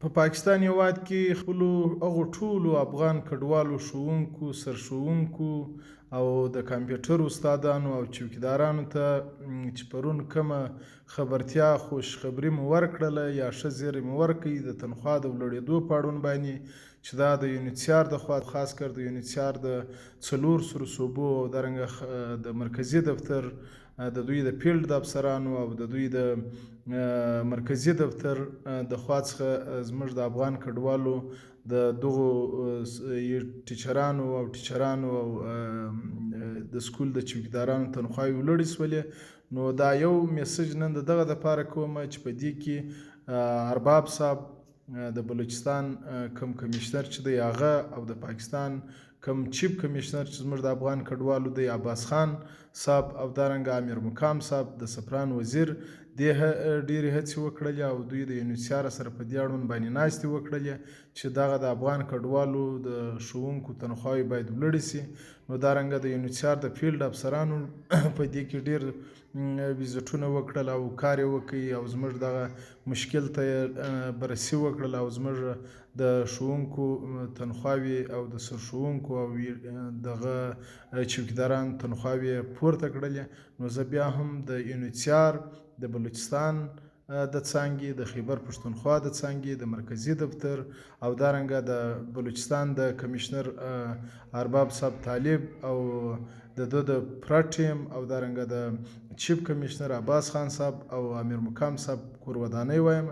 په پاکستان هېواد کې خپلو هغو ټولو افغان کډوالو ښوونکو، سرښوونکو او د کمپیوټر استادانو او چوکیدارانو ته چې پرون کومه خبرتیا خوشخبري مو ورکړله یا ښه زیری مو ورکړ د تنخوا د لوړېدو په اړوند باندې، چې دا د یونیسیار د خوا، خاص کر د یونیسیار د څلور سرو صوبو او دارنګه د مرکزي دفتر د دوی د فیلډ د افسرانو او د دوی د مرکزي دفتر د خوا څخه زموږ د افغان کډوالو د دغو ټیچرانو او ټیچرانو او د سکول د چوکیدارانو تنخواوې لوړې شولې. نو دا یو میسج نن د دغه دپاره کوم چې په دې کې ارباب صاحب د بلوچستان کم کمشنر چې دی هغه، او د پاکستان کم چیف کمشنر چې زموږ د افغان کډوالو دی عباس خان صاحب، او دارنګه امیر مقام صاحب د سفران وزیر دې ډېرې هڅې وکړلې او دوی د یونیسیار سره په دې اړوند باندې ناستې وکړلې چې دغه د افغان کډوالو د ښوونکو تنخواوې باید لوړې شي. نو دارنګه د یونیسیار د فیلډ افسرانو په دې کې ډېر ویزټونه وکړل او کار یې وکړ او زموږ دغه مشکل ته یې بررسي وکړل او زموږ د ښوونکو تنخواوې او د سرښوونکو او دغه چوکیداران تنخواوې یې پورته کړلې. نو زه بیا هم د یونیسیار د بلوچستان د څانګې، د خیبر پښتونخوا د څانګې، د مرکزي دفتر او دارنګه د بلوچستان د کمشنر ارباب صاحب طالب او د ده د پوره ټیم او دارنګه د چیف کمشنر عباس خان صاحب او امیر مقام صاحب کور ودانۍ وایم.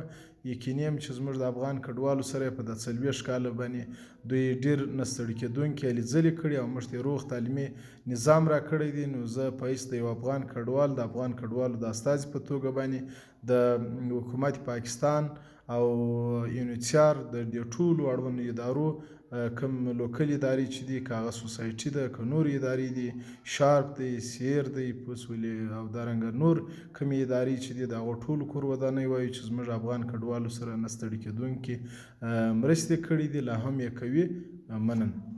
یقیني یم چې زموږ د افغان کډوالو سره په د 40 کاله باندې دوی ډېر نه ستړي کېدونکي هلې ځلې کړي او موږ ته یې روغ تعلیمي نظام راکړی دی. نو زه په حیث د یو افغان کډوال، د افغان کډوالو د استازي په توګه باندې د حکومت پاکستان او یونیسیار د دې ټولو اړوندو ادارو، کوم لوکل ادارې چې دي، که هغه سوسایټي ده که نورې ادارې دي، شارپ دی، سیر دی پوسولې او دارنګه نور کومې ادارې چې دي، د هغو ټولو کور ودانۍ وایو چې زموږ افغان کډوالو سره نه ستړي کېدونکي مرستې کړي دي، لا هم یې کوي. مننه.